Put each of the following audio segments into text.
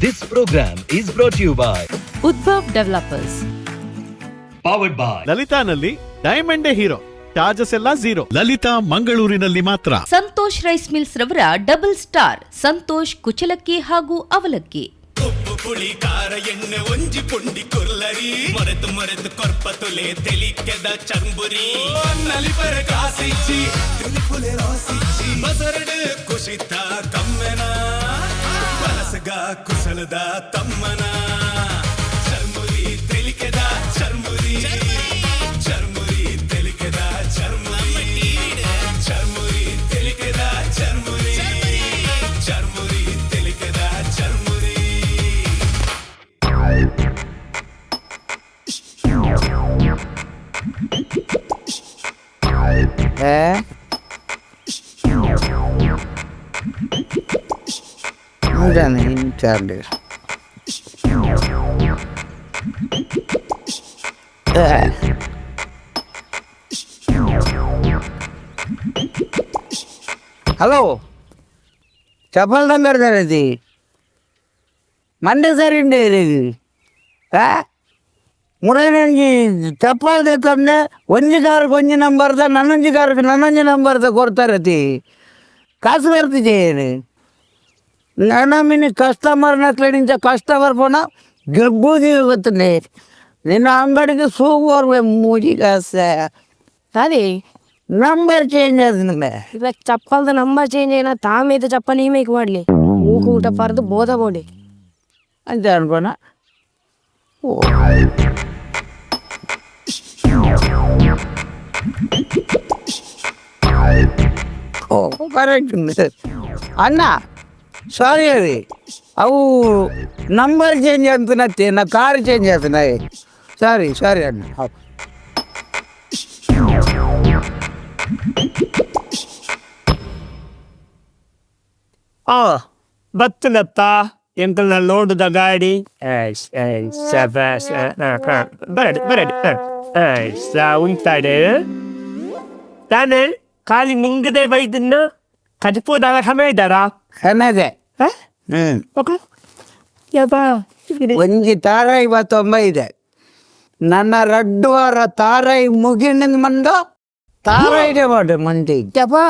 This program is brought to you by Udbhav developers. Powered by ಲಲಿತಾನಲ್ಲಿ ಡೈಮಂಡೇ hero, charges ಎಲ್ಲ zero. Lalitha ಮಂಗಳೂರಿನಲ್ಲಿ ಮಾತ್ರ. Santosh rice mills ರವರ double star Santosh ಕುಚಲಕ್ಕಿ ಹಾಗೂ ಅವಲಕ್ಕಿ. ಉಪ್ಪು ಪುಳಿ ಖಾರ ಎಣ್ಣೆ ಒಂಜಿ ಪುಂಡಿ ಕುರ್ಲರಿ ಮೊರೆತು ಮೊರೆತು ಕೊರ್ಪ ತುಲೆ ತೆಲಿಕೆದ ಚರ್ಂಬುರಿ ನಲಿಪರ ಕಾಸಿಚ್ಚಿ ತಿಲಿಪುಲೆ ರಾಸಿಚ್ಚಿ ಬಸರಡು ಕುಶಿತ ಕಮ್ಮೆನ ಬಲಸಗ ಕುಸಲದ ತಮ್ಮನ ಚರ್ಮುರಿ ತೆಲಿಕೆದ ಚರ್ಮುರಿ ಚರ್ಮುರಿ ತೆಲಿಕೆದ ಚರ್ಮುರಿ ಚರ್ಮುರಿ ತೆಲಿಕೆದ ಚರ್ಮುರಿ ಚರ್ಮುರಿ ತೆಲಿಕೆದ ಚರ್ಮುರಿ. ಏ എന്താണ് ഇൻചാർജ്? ಹಲೋ, ಚಪ್ಪಲ್ ನಂಬರ್ ತರತಿ ಮಂಡೆ ಸರಿ ಉಂಡು. ಆ ಮುರನಂಜಿ ಚಪ್ಪಲ್ ತಂದೆ ಒಂಜಿ ಕಾರ್ಗೆ ಒಂಜಿ ನಂಬರ್ದ, ನನ್ನೊಂಜಿ ಕಾರ್ಗೆ ನನ್ನೊಂಜಿ ನಂಬರ್ದ ಕೊಡ್ತಾರತಿ. ಕಾಸು ಬರ್ತಿದ್ದೇನೆ ನನ್ನ ಮಿನಿ ಕಸ್ಟಮರ್ನ ನಿಂಚ ಕಸ್ಟಮರ್ ಪೋನ ಗೆಬ್ಬೂದಿ ಗೊತ್ತನೆ ನಿನ್ನ ಅಂಗಡಿಗೆ ಸೂಗೋರ್ವೆ ಮೂಜಿ ಕಾಸ. ಅದೇ. ನಂಬರ್ ಚೇಂಜ್ ಆದ. ಇವಾಗ ಚಪ್ಪಲ್ದ ನಂಬರ್ ಚೇಂಜ್ ಏನ ತಾಮೇದ ಚಪ್ಪಲ್ ಮೇಕ್ ಮಾಡ್ಲಿ ಊಕ ಊಟ ಪರ್ದು ಬೋಧ ಬೋಡಿ. ಅಂತ ಅನ್ಕೋಣ. ಓ ಓ, ಕರೆಕ್ಟ್ ಅಣ್ಣ, ಸಾರಿ ಅದು ಅವು ನಂಬರ್ ಚೇಂಜ್ ಅಂತನತ್ತೆ, ನಾ ಕಾರ್ ಚೇಂಜ್ ಆಗ್ತದೆ. ಸಾರಿ ಸಾರಿ ಅಣ್ಣ. ಹೌದು. ಆ ಬತ್ತಲತ್ತ ಎಂಕಲ್ನ ಲೋಡ್ದ ಗಾಡಿ. ಏಯ್ ಏಯ್, ಶಬಾಷ್. ಬರಡಿ ಬರಡಿ. ಏಯ್ ಉಂಟಾಡೆ ತಾನೆ ಖಾಲಿ ನಿಂಗದೆ ಬೈದನ್ನ ಕಜಪೋದಾಗ ಸಮಯ ಇದ್ದಾರಾ? ಅನ್ನದೆ. ಹ್ಞೂ. ಓಕೆ ಯಬ್ಬಾ. ಒಂಜಿ ತಾರಾಯಿ ಇದೆ. ನನ್ನ ರಡ್ಡು ವಾರ ತಾರಾಯಿ ಮುಗಿನ ಮಂದು ತಾರಾಯಿಡೆ ಮಾಡು ಮಂದಿ. ಯಬ್ಬಾ,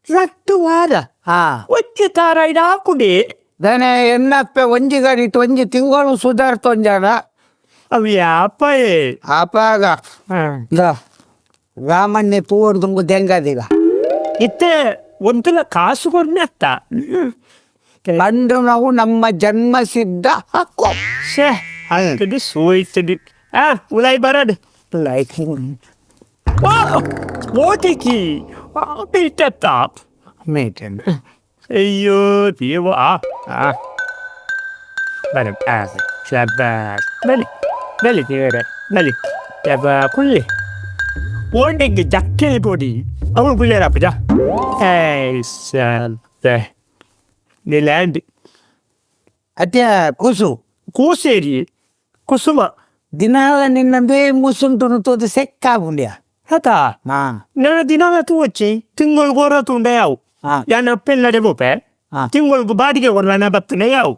ರಟ್ಟು ವಾರ? ಹಾ. ಒಚ್ಚು ತಾರಾಯ್ದ ಹಾಕುಡಿ. ದನೆ ಎನ್ನಪ್ಪೆ ಒಂಜಿ ಗಾಡಿ ಒಂಜಿ ತಿಂಗಳು ಸುಧಾರ್ತೊಂಜಾಣ. ಅವು ಯಾಪ? ಅಪಾಗ ರಾಮಣ್ಣೆ ಪೂರ್ದುಂಗು ದೆಂಗದಿಗ. ಇತ್ತೆ ಒಂತಲ ಕಾಸು ಕೊಡ್ನೆ ಅತ್ತ. ಕಂಡು ನಾವು ನಮ್ಮ ಜನ್ಮ ಸಿದ್ಧ ಹಕ್ಕು. ಶೇ, ಅಂತದು ಸೋಯ್ತದು. ಆ ಉಲಾಯ್ ಬರದು ಲೈಕ್ ಓಟಿಕಿ ಇಟ್ಟತ್ತ. ಮೇಟನ್. ಅಯ್ಯೋ ದೇವ. ಆ ಆ ಬರ ಆ ಶಬಾಷ್, ಬಲಿ ಬಲಿ ದೇವರೇ ಬಲಿ ಯಬ್ಬ ಕುಳ್ಳಿ ಓಂಡೆಗೆ ಜಕ್ಕೆ ಕೊಡಿ ಅವನು ಕುಳ್ಳಿಯರಪ್ಪ. ಏಯ್ ಸಂತೆ ನಿಲ್ಯಾಂಡ್. ಅತ್ಯ ಕುಸು. ಕೂಸೇರಿ ಕುಸುಮ. ದಿನಾಲ ನಿನ್ನಂದೇ ಮುಸುಂಟು ತೋದು ಸೆಕ್ಕಾಗುಂಡ್ಯಾ. ಹತಾ. ಹಾ. ನನ್ನ ದಿನಾಲ ತೂವಚ್ಚಿ ತಿಂಗಳಿಗೆ ಓರ ತುಂಡೆ ಯಾವು. ಯಾನ ಪೆಲ್ಲಡೆ ಬೋಪೆ. ತಿಂಗಳಿಗೆ ಬಾಡಿಗೆ ಕೊಡ್ಲಾನ ಬತ್ತನೆ ಯಾವು.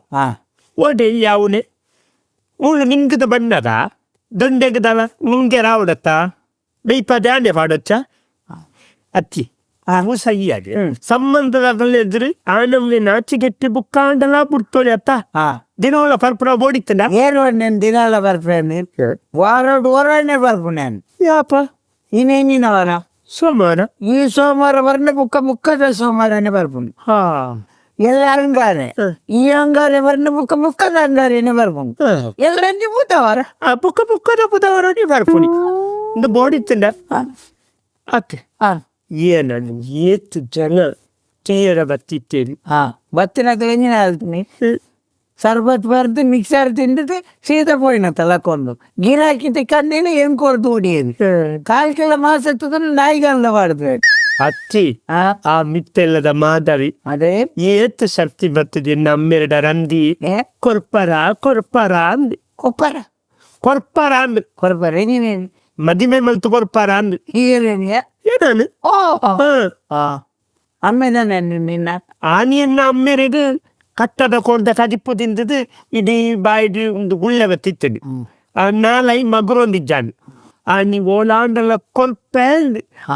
ಓಡೆ ಯಾವುನೆ ಉಳ್ಳು ನಿಂಗದ ಬಣ್ಣದ ದಂಡೆಗದಲ್ಲ ನುಂಗೆ ರಾವಡತ್ತ ಬೈಪ ದಾಂಡೆ ಪಾಡಚ್ಚ ಅತ್ತಿ ಅವು ಸಹಿಯಾಗಿ ಸಂಬಂಧದಲ್ಲಿ ಎದುರು ಆನಂದೆ ನಾಚಿಗೆಟ್ಟಿ ಬುಕ್ಕಾಂಡಲ ಬುಡ್ತೋಳಿ ಅತ್ತ. ದಿನವಲ್ಲ ಪರ್ಪುರ ಬೋಡಿತ್ತಂಡ. ಏನು నేను ದಿನಾಲ ಬರ್ಪೇನೆ, ವಾರ ವಾರನೇ ಬರ್ಪು ನಾನು. ಯಾಪ? ಇನ್ನೇನಿನ ವಾರ? ಸೋಮವಾರ. ಈ ಸೋಮವಾರ ಬರ್ನೆ ಬುಕ್ಕ ಮುಕ್ಕದ ಸೋಮವಾರನೇ ಬರ್ಪುಂಡು. ಎಲ್ಲ ಅಂಗಾರೆ ಈ ಅಂಗಾರೆ ಬರ್ನೆ ಬುಕ್ಕ ಮುಕ್ಕದ ಅಂಗಾರೇನೆ ಬರ್ಪುಂಡು. ಎಲ್ಲರಂಜಿ ಬುಧವಾರ. ಆ ಬುಕ್ಕ ಬುಕ್ಕದ ಬುಧವಾರ ಬರ್ಪುನಿ ಇಂದು ಬೋಡಿತ್ತಂಡ ಅತ್ತೆ. ಏನ ಏತು ಜನ ತೇರ ಬತ್ತಿತ್ತೇರಿ. ಹಾ, ಬತ್ತಿನ ಎಂಜಿನ ಹೇಳ್ತೀನಿ ಸರ್ಬತ್ ಬರ್ದು ಮಿಕ್ಸರ್ ತಿಂದಿದ್ದು ಸೀದಾ ಪೋಯಿನ ತಲಕೊಂದು ಗಿರಾಕಿ ಕಣ್ಣಿನ ಏನ್ ಕೊಡ್ದು ಹೊಡಿಯದು ಕಾಲ್ ಕಿಲೋ ಮಾಸ ನಾಯಿಗಲ್ಲ ಮಾಡಿದ್ರೆ. ಅತ್ತಿ. ಆ ಮಿತ್ತೆಲ್ಲದ ಮಾದರಿ. ಅದೇ. ಏತು ಸರ್ತಿ ಬರ್ತದೆ ನಮ್ಮೆರಡ ರಂದಿ. ಏ? ಕೊರ್ಪರ ಕೊರ್ಪರ ಅಂದ್. ಕೊಪ್ಪರ. ಕೊರ್ಪರ ಅಂದ್. ಕೊರ್ಪರ ನೀನೇನು? ಮದಿಮೆ ಮಲ್ತು ಕೊರ್ಪರ ಅಂದ್. ಹೀರೇನಿಯ? ಏನಾನು? ಓ, ಆಮೇಲೆ ನಾನು ನಿನ್ನ ಆನಿಯನ್ನ ಅಮ್ಮೆರೆದು ಕಟ್ಟದ ಕೋರ್ದ ಕದಿಪ್ಪು ತಿಂದದು ಇಡೀ ಬಾಯಿಡ್ ಒಂದು ಗುಳ್ಳೆ ಬತ್ತಿತ್ತದು. ಆ ನಾಲೈ ಮಗುರೊಂದಿಜ್ಜಾನು ಆ ನೀವು ಓಲಾಂಡಲ ಕೊಲ್ಪೆ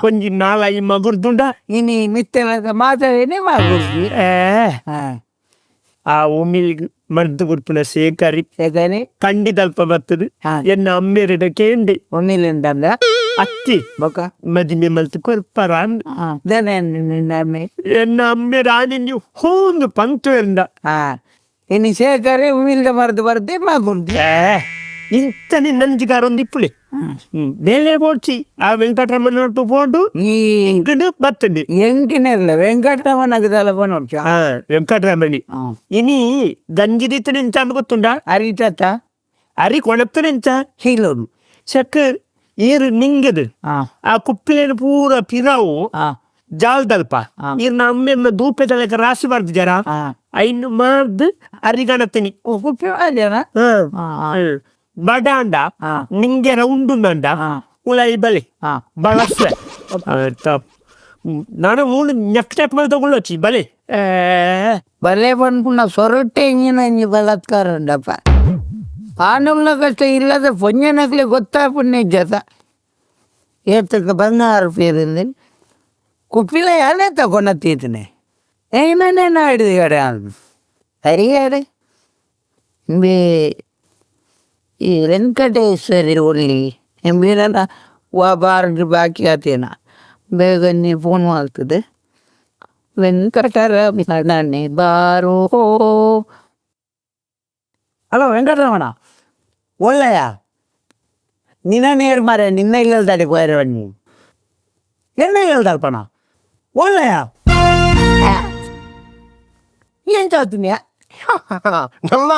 ಒಂಜಿ ನಾಲೈ ಮಗುರ್ದುಂಡ. ಇನಿ ಮಿತ್ತೆ ಮಾತಾಡೇನೆ ಮಾಡ್ಬಿಡ್ತೀವಿ. ಏ. ಹಾ. ಆ ಉಮಿಲ್ ಮರ್ದು ಕೊಡ್ಪುನ ಸೇಕರಿ. ಯಾಕಂದ್ರೆ ಕಂಡಿದಲ್ಪ ಬರ್ತದೆ. ಹಾ. ಎನ್ನ ಅಮ್ಮೇರಿಡ ಕೇಂಡಿ. ಒಮ್ಮಿಲಿಂದ. ಅತ್ತಿ. ಬೊಕ. ಮದಿಮೆ ಮಲ್ತು ಕೊರ್ಪರ. ದನೆ ನಿನ್ನ ಅಮ್ಮೆ. ಎನ್ನ ಅಮ್ಮೆ ರಾಣಿ ನೀವು ಹೂಂದು ಪಂಕ್ತು ಎಂದ. ಹಾ, ಇನ್ನು ಶೇಖರೆ ಉಮಿಲ್ದ ಮರ್ದು ಬರ್ದೆ ಮಗುರ್ದಿ. ಏ, ಇಂತನೆ ನಂಜಿಗಾರ ಒಂದು ಇಪ್ಪುಲೆ ಬೇಲೆ ಬೋಡ್ಚಿ ಆ ವೆಂಕಟರಮಣ ಪೋಂಡು. ಈ ಇಂಗಡು ಬರ್ತದೆ. ಎಂಕಿನೆಲ್ಲ ವೆಂಕಟರಮಣಗೆ ತಲಪನ. ಹಾ, ವೆಂಕಟರಮಣಿ ಇನಿ ಗಂಜಿದಿತ್ತು ನಿಂತ ಅಂದ್ ಗೊತ್ತುಂಡ. ಅರಿತತ್ತ. ಅರಿ ಕೊಣತ್ತು ನಿಂತ. ಹೀಲೋದು. ಚಕ್ಕರ್ ಏರು ನಿಂಗದು. ಹಾ. ಆ ಕುಪ್ಪಿಲೇನು ಪೂರ ಪಿರಾವು. ಹಾ. ಜಾಲ್ದಲ್ಪ. ಹಾ. ನೀರು ನಮ್ಮೆಲ್ಲ ದೂಪೆ ತಲೆಕ ರಾಶಿ ಬಾರ್ದು ಜರ. ಹಾ. ಐನು ಮಾರ್ದು ಅರಿಗಣತೀನಿ. ಕುಪ್ಪಿ ಅದೇನ. ಹಾ. ಬಡಾಂಡ. ಹಾ. ನಿಂಗೆರ ಉಂಡು ನಂಡ. ಹಾ. ಉಳೈ ಬಲೆ. ಹಾ. ಬಳಸ್ವೆ ನಾನು ಮೂಲು ನೆಕ್ ಮೇಲೆ ತಗೊಳ್ಳೋಚಿ ಬಲೆ. ಬಲೆ ಪನ್ಪುನ ಸೊರಟೆ ಇಂಜಿನ ಇಂಜಿ ಬಲಾತ್ಕಾರ ಉಂಡಪ್ಪ. ಆನಮ್ನ ಕಷ್ಟ ಇಲ್ಲದ ಪೊಂಜನಕ್ಲೆ ಗೊತ್ತಾಪುಣ್ಯ ಜತ ಏತಕ್ಕೆ ಬಂಗಾರ ಪೇರಿಂದ ಕುಪ್ಪಿಲ ಯಾರೇ ತಗೊಂಡ ತೀತನೆ ಏನೇ ಹಿಡಿದು ಕಡೆ ಸರಿಯಾರೆ ಬೇ ಈ ವೆಂಕಟೇಶ್ವರಿ ಒಳ್ಳಿ ಎಂಬಿನ ವಾ ಬಾರ್ಡ್ ಬಾಕಿ ಆತೇನ ಬೇಗ ನೀ ಫೋನ್ ಮಾಡ್ತದೆ. ವೆಂಕಟರಮಣನೆ ಬಾರೋ. ಹಲೋ ವೆಂಕಟರಮಣ, ಒಳ್ಳೆಯ ನಿನ್ನ ನೇರ್ ಮಾರೆ ನಿನ್ನ ಇಲ್ಲಲ್ದಾಡಿ ಹೋಯರ ನೀವು ಎನ್ನ ಹೇಳ್ದಲ್ಪಣ ಒಳ್ಳೆಯ ಎಂತ ಆತುನ್ಯಾ? ನಮ್ಮ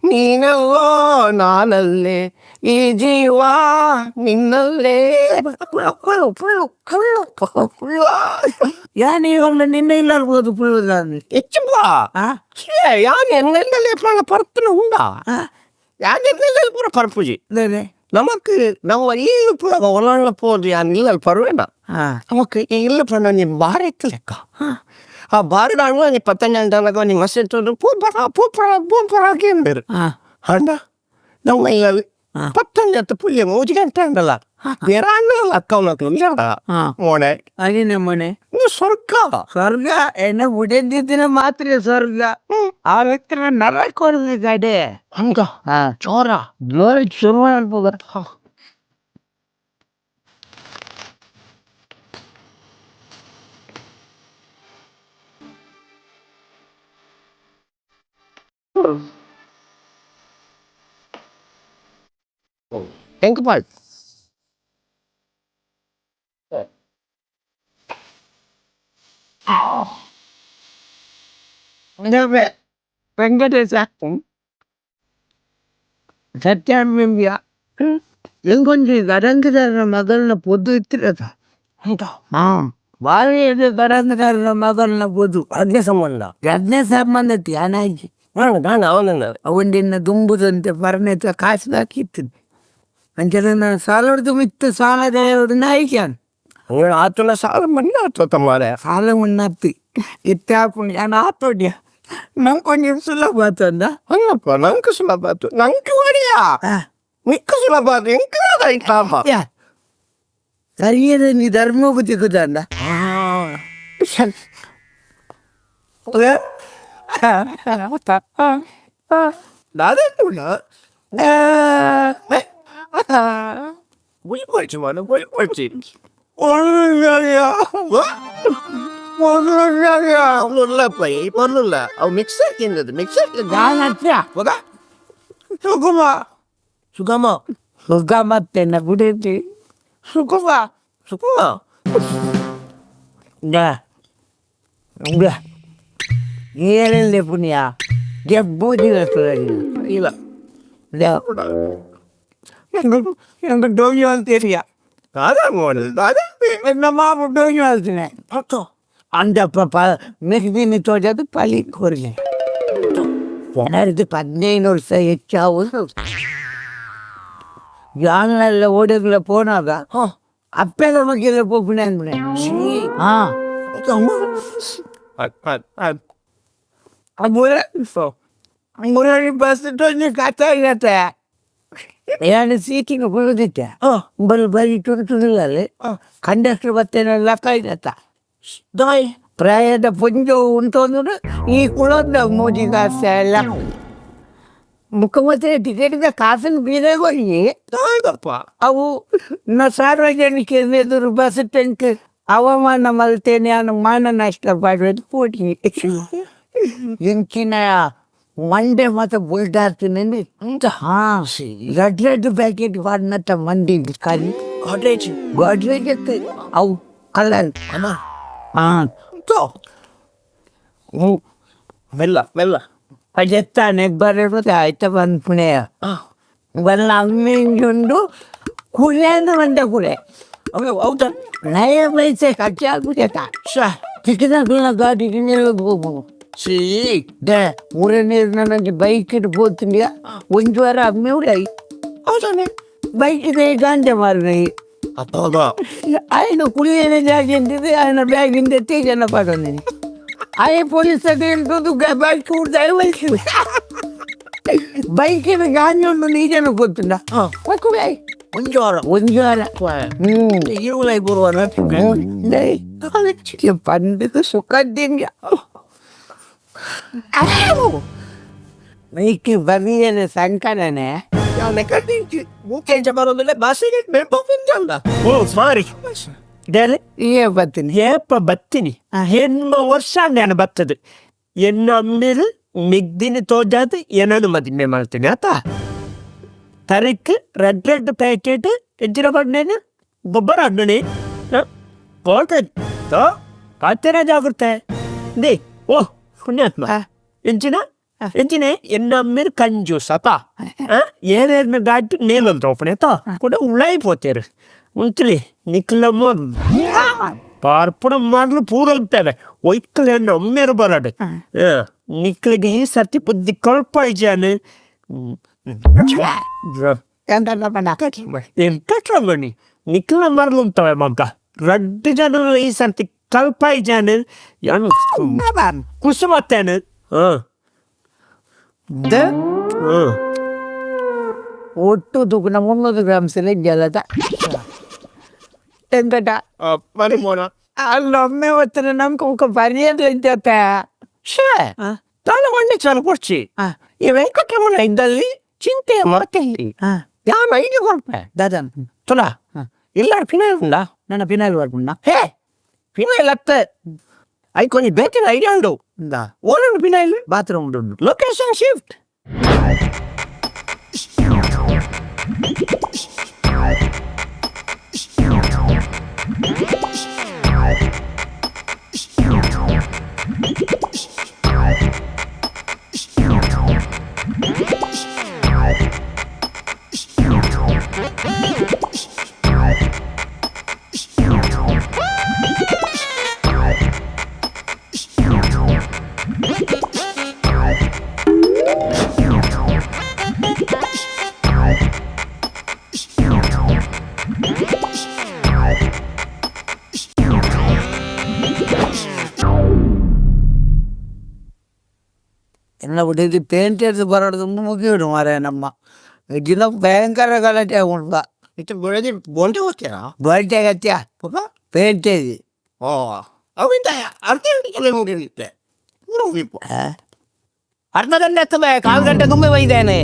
ನೀನಲ್ಲೋ ನಾನಲ್ಲೇ, ಈ ಜೀವ ನಿನ್ನಲ್ಲೇ. ಯಾನ್ ಇವಾಗ ನಿನ್ನ ಇಲ್ಲರ್ಬೋದು ಪುಳ್ಳು. ಹೆಚ್ಚು. ಆ? ಯಾನ್ ಎನ್ನೆಲ್ಲೇ ಪರ್ತನ ಉಂಡಾ, ಯಾನ್ ಎನ್ನೆಲ್ಲ ಪೂರ ಪರ್ಪುಜಿ. ನಮಕ್ ನಮ್ಮ ಈ ಪೂರ ಒಳಗ ಪೋದು ಯಾನ್ ಇಲ್ಲ ಪರ್ವೇನ. ಹಾ. ನಮಕ್ ಇಲ್ಲ ಪಂಡ ನೀ ಬಾರಿ ಇತ್ತು ಲೆಕ್ಕ. ಆ ಬಾರಿ ನಾಡು ನೀ ಪತ್ತಂಜಾಗ ನೀ ಮಸ್ತ್ ಪೂ ಪರ ಪೂ ಪರ ಪೂ ಪರ ಕೇಂದ್ರ. ಹಾ. ಅಂಡ ನಮ್ಮ ಇಲ್ಲ ಪತ್ತಂಜತ್ತು ಪುಲ್ಯ ಮೂಜಿ ಗಂಟೆ ಅಂಡಲ್ಲ ಬೇರೆ ಅಣ್ಣಲ್ಲ ಅಕ್ಕವನಕ್ಲು ಹಾ. ಮೋನೆ. ಅದೇ ನಮ್ಮನೆ. ಇದು ಸ್ವರ್ಗ. ಸ್ವರ್ಗ ಎನ್ನ ಉಡೆದಿದ್ದಿನ ಮಾತ್ರ ಸ್ವರ್ಗ. ಆ ವ್ಯಕ್ತಿನ ನರಕ ಕಡೆ. ಹಂಗ? ಹಾ. ಜೋರ. ಜೋರ ಶುರು ಅನ್ಬೋದ. ಹೆಂಗ್ ಪಾಳ್ ವೆಂಕಟೇಶ ಸತ್ಯಾನ್ಯ ಎಂಗೊಂಜಿ ಗರಂಗದಾರನ ಮಗನ ಪೊದ್ದು ಇತ್ತಿರದ. ಹಾ, ಬಾರಿ ಗರಂಗದಾರನ ಮಗನ ಪೊದ್ದು. ಅದೇ ಸಂಬಂಧ. ಗದ್ನೆ ಸಂಬಂಧ ಧ್ಯಾನಾಜಿ. ನಾನು ನಾನು ಅವನನ್ನ ಅವಂಡಿನ ದುಂಬುದಂತೆ ಪರನೇತ ಕಾಸು ಹಾಕಿತ್ತು ಅಂಚನೆ ನಾನು ಸಾಲ ಹೊಡೆದು ಮಿತ್ತು ಸಾಲ ನಾಯಿಕ್ಯಾನ್. ಹಂಗ ಆತನ ಸಾಲ ಮಣ್ಣು ಆತ ತಮ್ಮಾರೆ. ಸಾಲ ಉಣ್ಣತ್ತಿ ಇತ್ತಾಪುಣಿ ನಾನು ಆತೋಡ್ಯ ನಂಗೆ ಕೊಂಚ ಸುಲಭ ಆತಂದ. ಹಂಗಪ್ಪ, ನಂಗೆ ಸುಲಭ ಆತು, ನಂಗೆ ಹೊಡಿಯಾ ನಿಕ್ಕ ಸುಲಭ ಆತು, ಎಂಕ್ ಲಾಭ. ಸರಿಯಾದ ನೀ ಧರ್ಮ ಬುದ್ಧಿ ಕುದಂದ. Mix ಹಾಕಿಂದದ್ದು mix. ಸುಗುಮ. ಸುಗಮ. ಸುಖ ಮತ್ತೆ ಬಿಡೈತಿ ಸುಖಮ. ಸುಗಮ. ಏನಿಲ್ಲ ಪುಣ್ಯ ಜಬ್ಬೂದಿ. ಇಲ್ಲ. ಎಂತ ಡೋಗಿ ಅಂತೀರಿಯ? ನಮ್ಮ ಡೋಗಿ ಹೇಳ್ತೀನಿ ಅಂದಪ್ಪ ಪ ಮೆಹ್ದಿನಿ ತೋಜದು ಪಲಿ ಕೊರ್ಗೆ ಜನರದ್ದು 15 ವರ್ಷ ಹೆಚ್ಚಾವುದು ಯಾನೆಲ್ಲ ಓಡೋಗ್ಲ ಪೋನಾಗ ಅಪ್ಪೆಲ್ಲ ಮಗ್ಗಿಲ್ಲ ಪೋಪುಣೆ ಅಂದ್ಬಿಡೆ. ಹಾ. Murali bus ಕಥ ಇರತ್ತೆ. ನಾನು ಸೀಟಿಗೆ ಬರೋದಿತ್ತೆ, ಬಲ್ ಬರಿ ತುಳುತುನಲ್ಲಿ ಕಂಡಕ್ಟರ್ ಬರ್ತೇನೆ, ಲೆಕ್ಕ ಇರತ್ತ. ದಾಯ್. ಪ್ರಾಯದ ಪುಂಜು ಉಂಟು ಅಂದ್ರೆ ಈ ಕುಳದ ಮೋದಿ ಕಾಸೆ ಎಲ್ಲ ಮುಖ್ಯಮಂತ್ರಿ ಟಿಕೆಟ್ಗೆ ಕಾಸಿನ ಬೀದಗೋಗಿ. ದಾಯದಪ್ಪ. ಅವು ಸಾರ್ವಜನಿಕ ಎದುರು ಬಸ್ ಟೆಂಕ್ ಅವಮಾನ ಮಲ್ತೇನೆ, ಅನು ಮಾನ ನಷ್ಟ ಪಡೋದು ಪೋಟಿ. ಇಂಚಿನ ಮಂಡೆ ಮತ್ತು ಬುಲ್ಡಾರ್ತೀನಿ. ಹಾಂ, red red packet ವಾಡಿನತ್ತ ಮಂಡಿ ಖಾಲಿ. ಗೋಡ್ರೇಜ್. ಗೋಡ್ರೇಜ್ ಅವು ಕಲರ್. ಹಾಂ. ಮೆಲ್ಲ ಮೆಲ್ಲ. ಅಜೆತ್ತಾನೆ ಬರೋದು ಆಯ್ತಾ ಬಂದ್ಪುಣೆ ಬಲ್ಲ ಅಮ್ಮಿಂಜುಂಡು ಕುಳೆ ಅಂದ್ರೆ ಬಂದೆ ಕುಳೆ. ಹೌದಾ? ನಯ ಪೈಸೆ ಖರ್ಚು ಆಗ್ಬಿಟ್ಟೈತ. ಶಾ. ಚಿಕ್ಕದಾಗಲ ಗಾಡಿ ಹೋಗು. ಸೀ. ದೆ ಮೂರನೇ ನನಗೆ ಬೈಕ್ ಇಡ್ಬೋತೀನಿ. ಒಂದು ವಾರ ಅಮ್ಮೆ ಹೌದಾನೆ. ಬೈಕ್ ಇದೆ, ಗಾಂಜೆ ಮಾರ್ರಿ. ಹೌದಾ? ఆయన ಕುಳಿಯನೆ ಜಾಗ ಅಂತಿದೆ, ఆయన ಬ್ಯಾಗಿಂದ ತೇಜನ ಪಡೋನಿ. ಆಯ ಪೊಲೀಸ್ ಬೈಕ್ ಬೈಕ್ ಗಾಂಜೆ ಉಂಟು, ನೀಜನ ಗೊತ್ತುಂಡ. ಒಂದು ವಾರ. ಒಂದು ವಾರ. ಇರುವಲ್ಲ ಬರುವಾರ. ಪಂಡಿತ ಸುಖದಿಂದ ಮೈಕ್ ಬರಿಯನ ಸಂಕಲನೆ. ಓ ಸಾರಿ. ಏ ಬರ್ತೀನಿ. ಏಪ ಬತ್ತೀನಿ? ಎನ್ಮ ವರ್ಷ ನಾನು ಬರ್ತದೆ. ಎನ್ನ ಅಮ್ಮೇಲೆ ಮಿಗ್ದಿನ ತೋಜಾದ ಏನನ್ನು ಮದುವೆ ಮಾಡ್ತೀನಿ ಆತ. ತರಕ್ red red packet ಎಂಚಿನ ಬಣ್ಣೇನು ಗೊಬ್ಬರ ಅಣ್ಣಣಿ ಕೋಟೆ ಕಾತೇನ ಜಾಗೃತೆ they. ಓ ಪುಣ್ಯಾತ್ಮ, ಎಂಚಿನ ಎಂಚಿನ ಎನ್ನ ಅಮ್ಮೇಲೆ ಕಂಜೂಸ್ ಅಪ್ಪ. ಏನೇನು ದಾಟಿ ನೇಲಂತ ಓಪನ್ ಆಯ್ತಾ ಕೂಡ ಉಳ್ಳಾಯಿ ಪೋತೇರು ಉಂತಲಿ ನಿಕ್ಲಮ್ಮ ಪಾರ್ಪುಣ ಮಾಡಲು ಪೂರ ಅಂತಾರೆ ಒಯ್ಕಲೆ ಒಮ್ಮೆರು ಬರಡು. ನಿಕ್ಲಿಗೆ ಈ ಸರ್ತಿ ಬುದ್ಧಿ ಕಲ್ಪ ಇಜಾನು. ವೆಂಕಟರಮಣಿ ನಿಕ್ಲ ಮರಳುಂತವೆ ಮಗ. ರಡ್ಡು ಜನ ಈ ಸರ್ತಿ ಕಲ್ಪ ಇಜಾನು ಕುಸುಮತ್ತೇನು. ಹಾಂ ಹಾಂ. ಒಟ್ಟು ತೂಕನ 300 ಗ್ರಾಮ್ಸ್ ಜಲದ ಎಂತಟ. ಮರಿ ಮೋನ. ಅಲ್ಲೊಮ್ಮೆ ಹೊತ್ತನ ನಮ್ಗೆ ಮುಖ ಬರೆಯೋದು ಇದ್ದತ್ತ. ಶೇ, ನಾನು ಒಳ್ಳೆ ಚಾಲ ಕೊಡ್ಚಿ. ಈ ವೆಂಕಟರಮಣ ಇದ್ದಲ್ಲಿ ಚಿಂತೆಯ ಮರತೆಯಲ್ಲಿ ಯಾನ್ ಐದು ಕೊಡ್ಪೆ. ದಾದನ್. ತುಲಾ ಇಲ್ಲ, ಫಿನೈಲ್ ಉಂಡಾ? ನನ್ನ ಪಿನಾಲ್ ವರ್ಪುಂಡ. ಹೇ, ಫಿನೈಲ್ ಅತ್ತ, ಐಕ್ ಒಂಜಿ ಬೇತಿನ ಐಡಿಯಾ ಉಂಡು. ಓಲುಂಡು ಫಿನೈಲ್? ಬಾತ್ರೂಮ್ ಉಂಟು. Location shift. என்ன ಬಿಟ್ಟಿದ್ದು ಪೇಂಟ್ ಎದ್ದು ಬರೋದು ಮುಗಿಯೋಡು ಮಾರೆ. ನಮ್ಮ ದಿನ ಭಯಂಕರ ಗಲಾಟೆ ಉಂಟ. ಇತ್ತೆ ಬೆಳೆದಿ ಬೋಂಟೆ ಹೋಗ್ತೀರಾ? ಬರ್ಟೆ ಅಗತ್ಯ ಪೇಂಟ್. ಓ, ಅವಿಂದ ಅರ್ಧ ಗಂಟೆ ಮುಗಿಯುತ್ತೆ. ಅರ್ಧ ಗಂಟೆ ಆಗ್ತದೆ, ಕಾಲು ಗಂಟೆ ತುಂಬೆ ಒಯ್ದೇನೆ.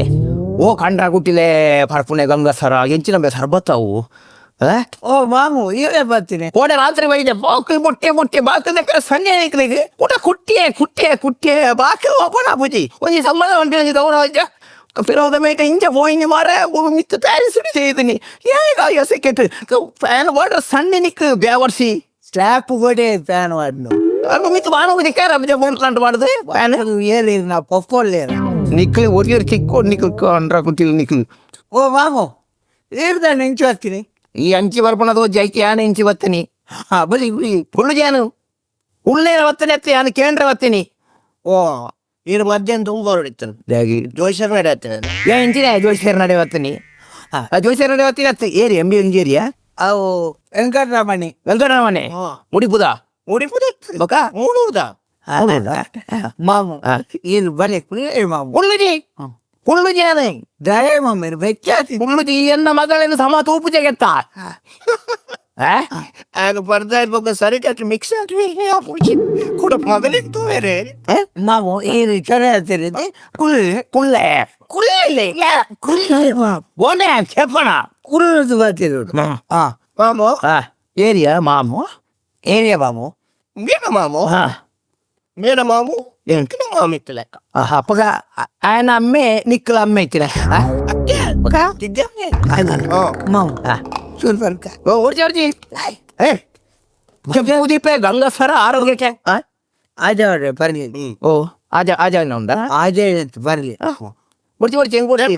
ಓ ಕಂಡ್ರ ಗುಟ್ಟಿಲೆ ಪರ್ಪುಣೆ ಗಂಗಸರ ಎಂಚಿನ ಸರ್ಬತ್ತವು. ಓ ಮಾಮು, ಇವೇ ಬರ್ತೀನಿ. ಕೋಡೆ ರಾತ್ರಿ ಒಯ್ದೆ ಬಾಕು ಮೊಟ್ಟೆ ಮೊಟ್ಟೆ ಬಾಕದ ಸಂಜೆ ಐಕ್ಲಿಗೆ ಊಟ ಕುಟ್ಟಿಯೇ ಕುಟ್ಟಿಯೇ ಕುಟ್ಟಿಯೇ ಬಾಕಿ ಓಪನ್ ಆಪುಜಿ. ಒಂಜಿ ಸಂಬಂಧ ಒಂಜಿ ಗೌರವ ಪಿರೋದ ಮೇಟ ಇಂಚ ಪೋಯಿನಿ ಮಾರ ಮಿತ್ತು ತಯಾರಿಸಿ ചെയ്തിನಿ ಏಗ ಸಿಕ್ಕೆಟ್ ಫ್ಯಾನ್ ವಾಟರ್ ಸಣ್ಣ ನಿಕ್ ಬ್ಯಾವರ್ಸಿ. ಸ್ಲ್ಯಾಪ್ ಕೊಡೆ ಫ್ಯಾನ್ ವಾಡ್ನು. ಮಿತ್ತು ಬಾಣ ದಿಕ್ಕಾರ ಬೋಂಟ್ಲಾಂಟ್ ಮಾಡುದು ಫ್ಯಾನ್. ಏಳಿ ನಾ ಪೊಕ್ಕೊಳ್ಳೇರ. ನಿಕ್ಲಿ ಒರಿಯರ್ ಚಿಕ್ಕ ನಿಕ್ಲು ಅಂಡ್ರ ಕುಟ್ಟಿಲ್ ನಿಕ್ಲು. ಓ ಮಾಮು, ಏರ್ದಾನೆ ಇಂಚು ಬರ್ತೀನಿ. ಈ ಅಂಚಿ ಬರ್ಪಣದ ಜೈಕಿ ಯಾನ ಇಂಚಿ ಬತ್ತನಿ. ಹಾ ಬಲಿ. ಫುಲ್ಲು ಜಾನು ಉಳ್ಳೇರ ಬತ್ತನೆ ಅತ್ತೆ ಯಾನು ಕೇಂದ್ರ ಬತ್ತೀನಿ. ಓ ಇರು ಮಧ್ಯಾಹ್ನ ತುಂಬ ಹೊರಡಿತ್ತನು ಜೋಯ್ಸರ್ ನಡೆ ಹತ್ತನೆ. ಏ ಇಂಚಿನ ಜೋಯ್ಸರ್ ನಡೆ ಬತ್ತನಿ, ಜೋಯ್ಸರ್ ನಡೆ ಬತ್ತೀನಿ ಅತ್ತೆ. ಏರಿ ಎಂ ಬಿ ಒಂಜಿ ಏರಿಯಾ. ಅವು ವೆಂಕಟರಮಣಿ. ವೆಂಕಟರಮಣೆ ಮುಡಿಪುದ. ಮುಡಿಪುದ. ಬೊಕ ಮೂಡೂರ್ದ. ಮಾಮ ಏನು ಬಲೆ ಮಾಮ ಉಳ್ಳುಜಿ ಉಳ್ಳುಜಿ ಅದೇ ದಯ ಮಾಮ ಬೆಚ್ಚಾತಿ ಉಳ್ಳುಜಿ ಎನ್ನ ಮಗಳನ್ನು ಸಮ ತೂಪುಜೆಗೆತ್ತ ಆಗ ಬರ್ತಾ ಇರ್ಬೇಕು ಸರಿ ಕಟ್ಟು ಮಿಕ್ಸ್ ಆಗಿ ಕೂಡ ಮಗಲಿಗೆ ಬೇರೆ ಮಾಮ ಏನು ಚೊರೆ ಹೇಳ್ತೀರಿ ಕುಳ್ಳೆ ಕುಳ್ಳೆ ಕುಳ್ಳೆ ಕುಳ್ಳೆ ಓನೆ ಚೆಪ್ಪಣ ಕುಳ್ಳು ಬರ್ತಿದ್ರು ಹಾ ಮಾಮು ಏರಿಯಾ ಮಾಮು ಏರಿಯಾ ಮಾಮು ಮೇಡ ಮಾಮು ಹಾ ಮೇಡ ಮಾಮು ಎಂಕಿನ ಮಾಮು ಇತ್ತು ಲೆಕ್ಕ ಅಪ್ಪಗ ಆಯನ ಅಮ್ಮೆ ನಿಕ್ಕಲ ಅಮ್ಮೆ ಇತ್ತಿನ ಮಾಮು ಸೂಪರ್ ಓಡ್ಜಿ ಓಡ್ಜಿ ಏ ಉದೀಪೆ ಗಂಗಸರ ಆರೋಗ್ಯಕ್ಕೆ ಆಜೆ ಬರಲಿ ಓ ಆಜ ಆಜ ಉಂಟಾ ಆಜೆ ಬರಲಿ ಬುಡ್ಚಿ ಬುಡ್ಚಿ ಹೆಂಗ್ ಬುಡ್ಚಿ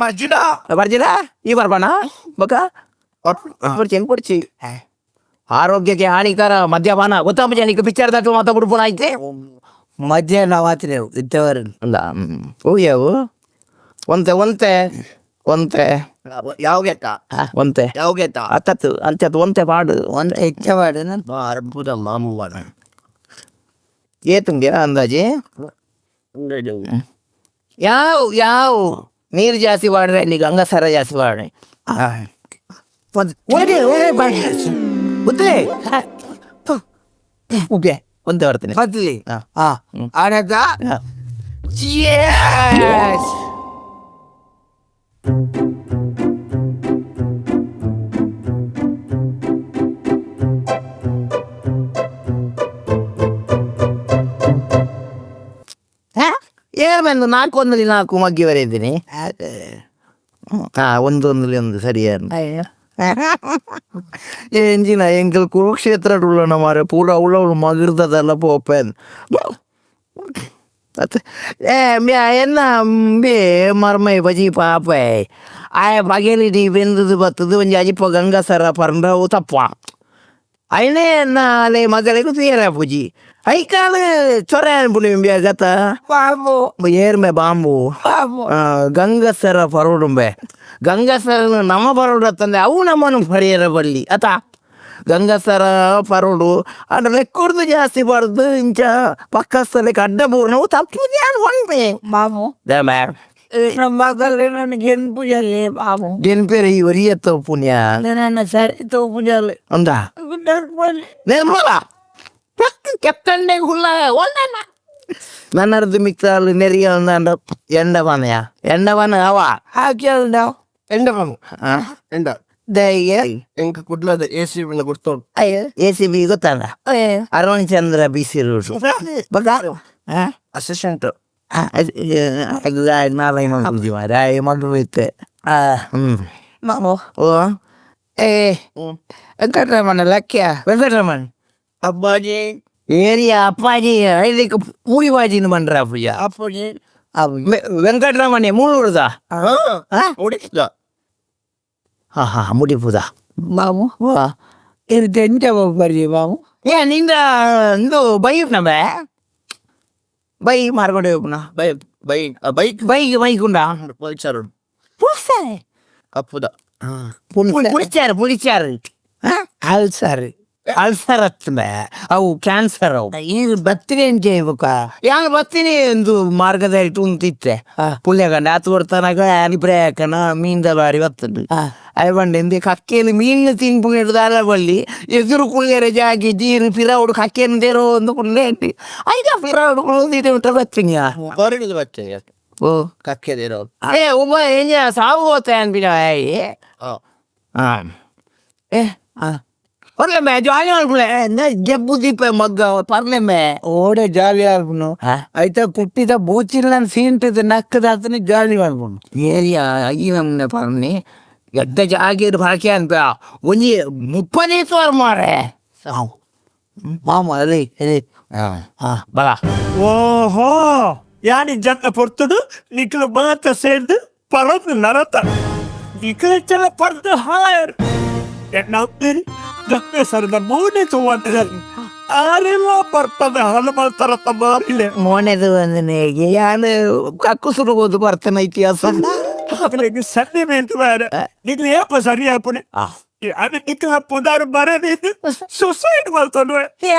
ಬರ್ಜಿರ ಈ ಬರ್ಬಣ ಬಕ್ಕ ಬುಡ್ಚಿ ಹೆಂಗ್ ಬುಡ್ಚಿ ಆರೋಗ್ಯಕ್ಕೆ ಹಾನಿಕರ ಮದ್ಯಪಾನ ಗೊತ್ತಾಪಜ ನೀಕು ಪಿಕ್ಚರ್ ದಾಟು ಮಾತಾ ಬುಡ್ಪುನ ಐತೆ ಮಧ್ಯಾಹ್ನ ಮಾತ್ರ ಇದ್ದವರು ಅಲ್ಲ ಓ ಒಂತೆ ಒಂತೆ ಒಂತೆ ಯಾವ ಗೆತ್ತ ಒಂತೆ ಯಾವ ಗೆತ್ತ ಅತ್ತತ್ತು ಅಂತ್ಯತ್ತು ಒಂತೆ ಪಾಡು ಒಂದು ಹೆಚ್ಚ ಮಾಡಿ ನಾನು ಅದ್ಭುತ ಮಾಮು ಏತುಂಗೆ ಅಂದಾಜಿ ಯಾವ ಯಾವ ನೀರು ಜಾಸ್ತಿ ವಾಡ್ರೆ ಇಲ್ಲಿ ಗಂಗಸರ ಜಾಸ್ತಿ ವಾಡ್ರೆ ಒಂದು ಒಳ್ಳೆ ಒಳ್ಳೆ ಬರಲಿ ಉತ್ತರೆ ಓಕೆ ಒಂದೇ ಬರ್ತೀನಿ ಬರ್ತದೆ ಹಾ ಆನಂದ ಏರ್ ಬಂದು ನಾಲ್ಕು ಒಂದಲ್ಲಿ ನಾಲ್ಕು ಮಗ್ಗಿ ಬರೆಯಿದ್ದೀನಿ. ಹಾ, ಒಂದೊಂದಲ್ಲಿ ಒಂದು ಸರಿ. ಎಂಜಿನ ಎಂಕಲ್ ಕುರುಕ್ಷೇತ್ರ ಉಳ್ಳಣ ಮಾರೆ, ಪೂರ ಉಳ್ಳವಳು ಮಗಿರ್ತದಲ್ಲ ಪೋಪೆನ್ ಏ ಮ್ಯಾ ಎನ್ನ ಬೇ ಮರ್ಮೈ ಬಜಿ ಪಾಪೆ ಆಯ ಬಗೆಲಿ ಬೆಂದದು ಬತ್ತದು ಒಂಜಿ ಅಜಿಪ ಗಂಗಸರ ಪರಂಡ ಅವು ತಪ್ಪ ಐನೇ ನಾಳೆ ಮಗಲಿಗೂ ತೀರ ಪೂಜಿ ಐಕಾಲು ಚೊರೆ ಅನ್ಪುಣಿ ಗತ ಬಾಬು ಏರ್ಮೆ ಬಾಂಬು ಬಾಬು ಗಂಗಸರ ಪರೋಡುಂಬೆ. ಗಂಗಸರ ನಮ್ಮ ಪರೋಡು ತಂದೆ ಅವು ನಮ್ಮನ್ನು ಪರಿಯರ ಬಲ್ಲಿ ಅತ ಗಂಗಸರ ಪರೋಡು ಅಂದ್ರೆ ಲೆಕ್ಕುರ್ದು ಜಾಸ್ತಿ ಬಾರ್ದು. ಇಂಚ ಪಕ್ಕಸ್ಥಲಕ್ಕೆ ಅಡ್ಡ ಪೂರ್ಣವು ತಪ್ಪು ಒಣಪೆ. ಮಾಮು, ನಮ್ಮ ಮಗಲ್ಲಿ ನನಗೆ ಎನ್ಪುಜಲ್ಲಿ ಮಾಮು. ಗೆನ್ಪೇರೆ ಈ ಒರಿಯತ್ತ ಪುಣ್ಯ. ನನ್ನ ಸರಿ ತೋಪುಜಲ್ಲಿ. ಅಂದ ನಿರ್ಮಲ ಕೆತ್ತಂಡೆ ಹುಲ್ಲ ಒಳ್ಳೆ ನನ್ನರ್ದು ಮಿಕ್ತಾಲು ನೆರಿಯ ಎಂಡವನಯ ಎಂಡವನ ಅವ. ಹಾಕಿ ನಾವು ಎಂಡ ಮಾಮು ಎಂಡ ದಯ ಎಂಕ ಕುಡ್ಲದ ಎ ಸಿ ಗುರ್ತೋಡು. ಅಯ್ಯೋ. A C B ಗೊತ್ತಲ್ಲ? ಅರುಣ್ ಚಂದ್ರ B C road ಬಗ. ಅಸಿಸ್ಟೆಂಟ್. ಹ್ಮ್. ಮಾಮು. ಓ. ಏ ವೆಂಕಟರಮಣ ಲಕ್ಯ. ವೆಂಕಟರಮಣ್. ಅಪ್ಪಾಜಿ. ಏರಿಯಾ ಅಪ್ಪಾಜಿ ಇದಕ್ಕೆ ಪೂರಿ ಬಾಜಿನ ಬಂದ್ರ ಅಪ್ಪಜ. ಅಪ್ಪಾಜಿ. ವೆಂಕಟರಮಣೆ ಮೂಳೂರ್ದ. ಉಡಿಸ್ದ. ಹಾ ಹಾ, ಮುಡಿಪುದ. ಮಾಮು, ಇದು ಎಂಚ ಬರ್ರಿ ಮಾಮು? ಏ ನಿಂದ ಇಂದು ಬೈ ನಮ್ಮ ಬೈ ಮಾರ್ಕೊಂಡು ಹೋಗ್ನ. By bye bike. Bike bike ಉಂಡಾ? ಪುಲ್ಸರು. ಪುಲ್ಸಾರೆ. ಅಪ್ಪುದ. ಪುಳಿಚಾರು ಪುಳಿಚಾರು. ಅಲ್ಸರ್. ಅಲ್ಸರ್ ಹತ್ತುಂಬೆ, ಅವು ಕ್ಯಾನ್ಸರ್ ಅವು. ಈ ಬತ್ತಿನ ಎಂಚ ಬೊಕ? ಯಾನ್ ಬತ್ತೀನಿ ಎಂದು ಮಾರ್ಗದಲ್ಲಿ ಉಂತಿತ್ತೆ ಪುಲ್ಯಗಂಡ ಆತು ಕೊಡ್ತಾನಾಗ ಅಭಿಪ್ರಾಯಕನ ಮೀನ್ದ ಬಾರಿ ಬತ್ತುಂಡು. ಅಯ್ಯ ಎಂದೆ ಕಕ್ಕೆನು ಮೀನು ತಿನ್ಪುಂಡು ದಾಲ ಬಲ್ಲಿ ಎದುರು ಕುಳ್ಳೆರ ಜಾಗಿ ಜೀರು ಪಿರವುಡು ಕಕ್ಕೆನು ದೇರೋ ಒಂದು ಕುಳ್ಳೆ ಐಗ ಪಿರವುಡು ಕುಳ್ಳಿದೆ ಉಂಟ ಬತ್ತೀನಿ. ಹೊರಗಿದ ಬರ್ತೇನೆ. ಓ. ಕಕ್ಕೆದಿರೋ. ಏ ಒಬ್ಬ ಏನ ಸಾವು ಹೋತ ಅನ್ಬಿಡ. ಹಾಂ ಏ ಪರ್ಲೆಮೆ ಜಾಲಿ ಮಾಡ್ಬಿಡೆ ಜಬ್ಬು ದೀಪ ಮಗ್ಗ ಪರ್ಲೆಮೆ. ಓಡೆ ಜಾಲಿ ಆಲ್ಪುನು. ಐತ ಕುಟ್ಟಿದ ಬೂಚಿಲ್ಲ ಸೀಂಟದ ನಕ್ಕದ ಆತನ ಜಾಲಿ ಆಲ್ಪುನು. ಏರಿಯಾ ಈ ನಮ್ಮನೆ ಪರ್ನಿ ಎದ್ದ ಜಾಗೀರ್ ಭಾಕೆ ಅಂತ ಒಂಜಿ ಮುಪ್ಪನೇ ಮಾರೆ. ಮಾಮ, ಅದೇ ಅದೇ. ಹಾ ಬಲ. ಓಹೋ, ಯಾನಿ ಜನ ಪೊರ್ತುಡು ನಿಖಲು ಮಾತ ಸೇರ್ದು ಪರದು ನರತ ನಿಖಲ ಚಲ ಪರ್ದು ಹಾಯರ್ ಎನ್ನಾಗ್ತೀರಿ ಗಂಗಸರದ ಮೌನೆ ತೂವಂತ ಆರೆಲ್ಲ ಪರ್ತದ ಹನುಮಂತರ ಮಾರಿಲೆ. ಮೋನೆದು ಒಂದನೇ ಯಾನು ಕಕ್ಕುಸುರು ಹೋದು ಬರ್ತನ ಇತಿಹಾಸ. ಸನ್ನೆ ಮೇಲ್ತು ಬೇರೆ ನಿಖಲು ಏಪ ಸರಿ ಆಪುನೆ. ಅದಕ್ಕೆ ಪುದಾರು ಬರದಿದ್ದು ಸುಸೈಡ್ ಮಾಡ್ಕೊಂಡು.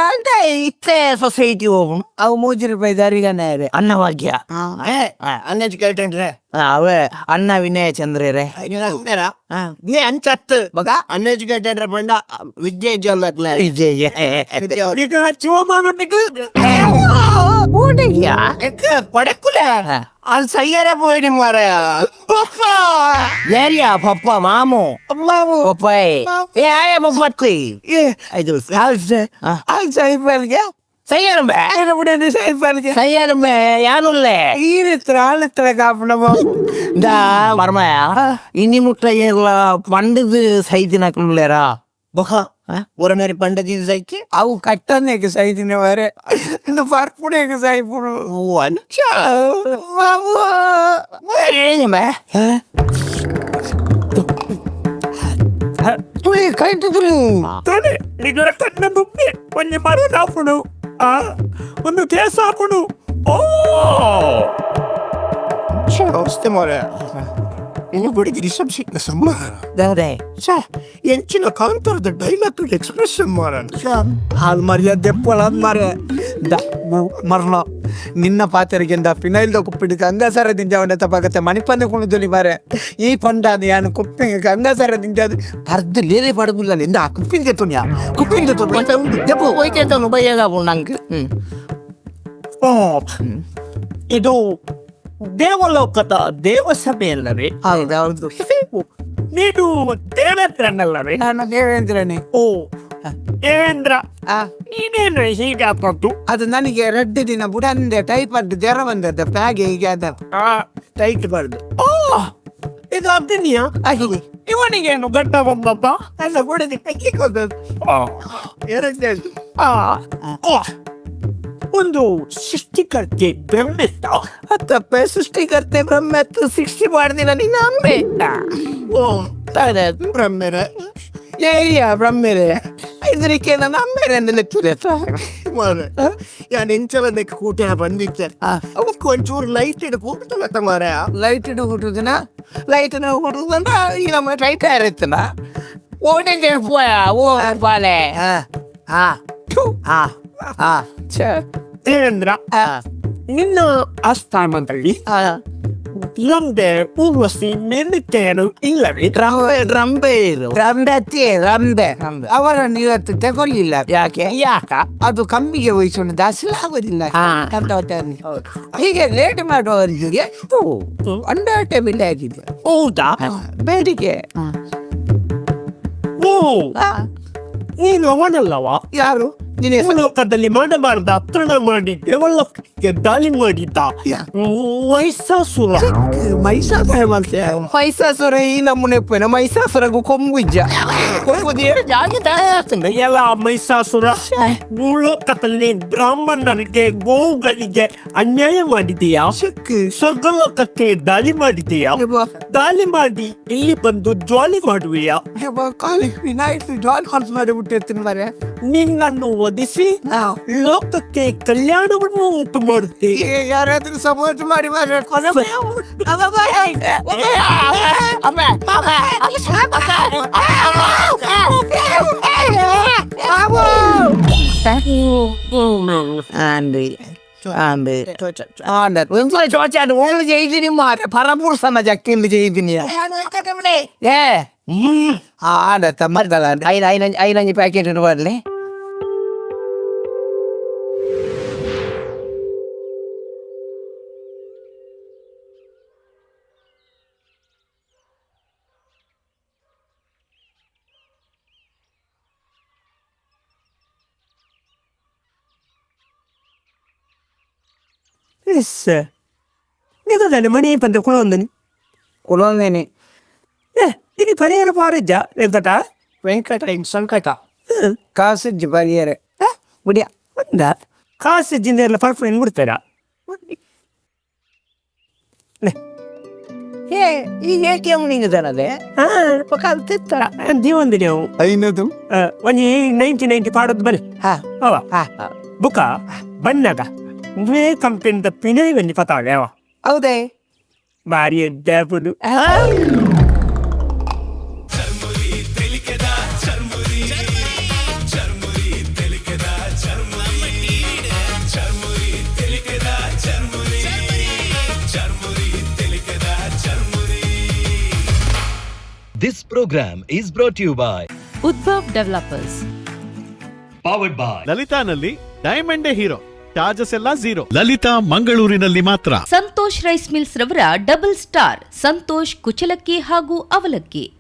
ಅಂತ ಇತ್ತೆ ಸೊಸೈಟಿ ಹೋಗು. ಅವು 3 ರೂಪಾಯಿ ದಾರಿಗಾನೆ ಅನ್ನಭಾಗ್ಯ. ಅನ್ಎಜುಕೇಟೆಡ್. ಅವೇ ಅಣ್ಣ ವಿನಯ ಚಂದ್ರರೇ. ನೀ ಅಂಚತ್ತು ಬಗ ಅನ್ಎಜುಕೇಟೆಡ್ ಪಂಡ ವಿದ್ಯೆ ಇಜ್ಜಲ್ಲ. ಈಗ ಶಿವಮಾನನಿಗೆ ಕೊಡಕುಲೆ ಅದು ಸೈಯರೆ ಪೋಯಿಡಿ ಮಾರಾಯ. ಪಪ್ಪ. ಏರಿಯಾ ಪಪ್ಪ ಮಾಮು. ಮಾಮು. ಪಪ್ಪಾಯ್ ಏ ಆಯ ಪಪ್ಪತ್ತಿ. ಏ ಅದು ಸೈಪಲ್ಗೆ. ಸೈಯರಂಬೆ. ಸೈಪಲ್ಗೆ. ಸೈಯರಂಬೆ ಯಾನುಲ್ಲೆ. ಈ ತ್ರಾಳತ್ರ ಕಾಪಣ. ദാ മർമയ ഇനി മുട്ട പണ്ടത് സൈത്തിനാക്കുള്ളേരാ. ಬೊಕ ಒರನರಿ ಪಂಡದಿ ಸೈಕಿ. ಅವು ಕಟ್ಟನೇಕ ಸೈತಿನ ವರೆ ಇಂದು ಪರ್ಪುಡೇಕ ಸೈಪುಡು. ಅಂಚ ಮಾಮು. ತುಳಿ ಕೈಟ್ ತುಳಿ. ತಾನೆ ನಿಗರ ಕಣ್ಣ ದುಪ್ಪೆ ಒಂಜಿ ಮರ ಹಾಪುಡು, ಆ ಒಂದು ಕೇಸ್ ಹಾಪುಡು. ಓ. ಅವಸ್ಥೆ ಮಾರ ಇನ್ನು ಬಿಡಿಗೆ ರಿಸೆಪ್ಷನ್ ಸಮ್ಮ. ಅದೇ. ಎಂಚಿನ ಕಾಂತಾರದ ಡೈಲಾಗ್ ಎಕ್ಸ್ಪ್ರೆಷನ್ ಮಾರ. ಹಾಲು ಮರ್ಯಾದೆ ಪೊಳದ್ ಮಾರೆ the ಮರ್ಲ ನಿನ್ನ ಪಾತೆರಿಗಿಂದ ಫಿನೈಲ್ the ಕುಪ್ಪಿಡಿ ಗಂಗಾಸರ ದಿಂಜವನ ತಪಾಗತ್ತೆ ಮಣಿಪಂದ ಕುಣಿದುಲಿ ಮಾರೆ. ಈ ಪಂಡಾದ ಯಾನು ಕುಪ್ಪಿ ಗಂಗಾಸರ ದಿಂಜಾದ ಪರ್ದು ಲೇರೆ ಪಡಗುಲ್ಲ ನಿಂದ ಕುಪ್ಪಿಂದ ತುನ್ಯ ಕುಪ್ಪಿಂದ ತುನ್ಯ ದೆಪ್ಪು ಹೋಯ್ತೇತನು ಬಯ್ಯಗ ನಂಗೆ. ಹ್ಮ್. ಓ, ಇದು ದೇವಲೋಕದ ದೇವಸಭೆಯಲ್ಲವೇ? ಹೌದು ಹೌದು. ನೀನು ದೇವೇಂದ್ರನಲ್ಲವೇ? ನಾನು ದೇವೇಂದ್ರನೇ. ಓ ದೇವೇಂದ್ರ, ನೀನೇನು ಹೀಗಾದದ್ದು? ಅದು ನನಗೆ 2 ದಿನ ಬುಡಂದೆ ಟೈಫಾಯ್ಡ್ ಜ್ವರ ಬಂದದ್ದು, ಪ್ಯಾಗೆ ಹೀಗೆ ಅದ ಟೈಟ್ ಬರ್ದು. ಓ, ಇದು ಅಬ್ದಿನಿಯ ಇವನಿಗೇನು ಗಡ್ಡ ಬಂದದ್ದ? ಅಲ್ಲ ಬುಡದಿ ಕಕ್ಕಿಕೊಂಡದ್ದು. ಎರಡನೇ. ಆ, ಓ, ಒಂದು ಸೃಷ್ಟಿಕರ್ತೆ ಬೆಮ್ಮೆತ್ತ. ಅತ್ತಪ್ಪ ಸೃಷ್ಟಿಕರ್ತೆ ಬ್ರಹ್ಮತ್ತು ಸೃಷ್ಟಿ ಮಾಡಿದಿನ ನಿನ್ನ ಅಂಬೆ. ಓ. ಬ್ರಹ್ಮೆರೆ. ಏರಿಯಾ ಬ್ರಹ್ಮೆರೆ ಇದಕ್ಕೆ ನನ್ನ ಅಮ್ಮೆರೆ ನೆಚ್ಚುದೆ. ಮಾರೆ ಯಾನ್ ಎಂಚಲ ಕೂಟ ಬಂದಿದ್ದೆ ಅವಕ್ಕೆ ಒಂಚೂರು ಲೈಟ್ ಇಡು ಕೂಟಲ್ಲ ಮಾರ. ಲೈಟ್ ಇಡು ಹುಟ್ಟುದಿನ ಲೈಟ್ ಹುಟ್ಟುದಂತ ಈ ನಮ್ಮ ಲೈಟ್ ಇರುತ್ತನ ಓಟೆ ಪೋಯ ಓ ಬಾಲೆ. ಹಾ ಹಾ ಹಾ ಹಾ. ದೇವೇಂದ್ರ, ನಿನ್ನ ಆಸ್ಥಾನದಲ್ಲಿ ರಂಬೆ ಊರ್ವಶಿ ಮೇಲುತ್ತೇನು ಇಲ್ಲವೇ? ರಂಬೆ ರಂಬೆ ಇರು ರಂಬೆ ಅತ್ತಿ ರಂಬೆ ಅವರನ್ನು ಇವತ್ತು ತಗೊಳ್ಳಿಲ್ಲ. ಯಾಕೆ? ಯಾಕ? ಅದು ಕಮ್ಮಿಗೆ ವಹಿಸೋಣ ದಾಸಲ ಆಗೋದಿಲ್ಲ. ಹೀಗೆ ಲೇಟ್ ಮಾಡುವವರಿಗೆ ಎಷ್ಟು ಅಂಡಾಟೆ ಬೆಲೆ ಆಗಿದೆ. ಹೌದಾ? ಬೇಡಿಕೆ. ಓ, ನೀನು ಅವನಲ್ಲವಾ? ಯಾರು? ನಿನ್ನ ಹೆಸರು? ದೇವಲೋಕದಲ್ಲಿ ಮಾಡಬಾರದ ಅತ್ರಣ ಮಾಡಿ ದೇವಲೋಕಕ್ಕೆ ದಾಳಿ ಮಾಡಿದ್ದ ಮಹಿಷಾಸುರ. ಮೈಸಾಸುರ ಮಾಡ್ತೆ. ಮೈಸಾಸುರ ಈ ನಮ್ಮನೆ ಉಪ್ಪೇನ ಮೈಸಾಸುರಗೂ ಕೊಂಬು ಇಜ್ಜ ಕೊಂಬು ಜಾಗೆ ತಾಯ. ಎಲ್ಲ ಮಹಿಷಾಸುರ, ಭೂಲೋಕದಲ್ಲಿ ಬ್ರಾಹ್ಮಣರಿಗೆ ಗೋವುಗಳಿಗೆ ಅನ್ಯಾಯ ಮಾಡಿದೀಯಾ, ಸ್ವರ್ಗಲೋಕಕ್ಕೆ ದಾಳಿ ಮಾಡಿದೀಯಾ. ದಾಳಿ ಮಾಡಿ ಇಲ್ಲಿ ಬಂದು ಜ್ವಾಲಿ ಮಾಡುವೆಯಾ? ಕಾಲಿ ವಿನಾಯಿತು ಜಾಲ್ ಖರ್ಚು ಮಾಡಿ ಬಿಟ್ಟಿರ್ತೀನಿ ಮರೆ. ನಿನ್ನನ್ನು ವಧಿಸಿ ಲೋಕಕ್ಕೆ ಕಲ್ಯಾಣವನ್ನು ಉಂಟು ಮಾಡುತ್ತೇನೆ. ಯಾರಾದ್ರೂ ಸಪೋರ್ಟ್ ಮಾಡಿ ಮಾರ್ರೆ. ആണ്ട് ആണ്ട് ആണ്ട് നിങ്ങൾ ചോദിച്ചാൽ ഓൾ ചെയ്തിനി മാറെ പരപുരുഷന ചക്കിന് ചെയ്തിനി. ഏ ആണ്ട് അയിന് അയിനഞ്ച് അയിനഞ്ച് പാക്കറ്റ് പാടില്ലേ? ಎಸ್ ನಿಗದಾನೆ ಮಣಿ ಪಂತ ಕುಳೊಂದನಿ. ಕುಲೊಂದೇನಿ. ಏ ಇನಿ ಪರಿಹಾರ ಪಾರಿಜ್ಜ ವೆಂಕಟ. ವೆಂಕಟ ಸಂಕಟ ಕಾಸಿಜ್ಜಿ ಪರಿಹಾರ ಬಿಡಿಯ. ಒಂದ ಕಾಸು ಜಿಂದೆಲ್ಲ ಪರ್ಫೆಕ್ಟ್ ಬಿಡ್ತಾರಾ? ಏ ಈ ಎ.ಟಿ.ಎಂ ನಿಂಗದನದೆ ಕಲ್ತಿತ್ತರ. ದೀವಂದಿ ನೀವು. 500. ಒಂಜಿ 90 90 ಪಾಡೋದು ಬನ್ನಿ. ಹಾ. ಅವ ಹಾ. ಬುಕ್ಕ ಬನ್ನಾಗ ವೇ ಕಂಪನಿದ ಪಿನೈ ಬನ್ನಿ ಪತಾವೆ ಅವ. ಹೌದೇ? ಭಾರಿ ಎದ್ದಾಪುದು. Churmuri ತೆಲಿಕೆದ. This program is brought you by Udbhav developers. Powered by ಲಲಿತಾನಲ್ಲಿ ಡೈಮಂಡೇ ಹೀರೋ, ಚಾರ್ಜಸ್ ಎಲ್ಲ ಝೀರೋ. ಲಲಿತಾ ಮಂಗಳೂರಿನಲ್ಲಿ ಮಾತ್ರ. ಸಂತೋಷ್ ರೈಸ್ ಮಿಲ್ಸ್ ರವರ ಡಬಲ್ ಸ್ಟಾರ್ ಸಂತೋಷ್ ಕುಚಲಕ್ಕಿ ಹಾಗೂ ಅವಲಕ್ಕಿ.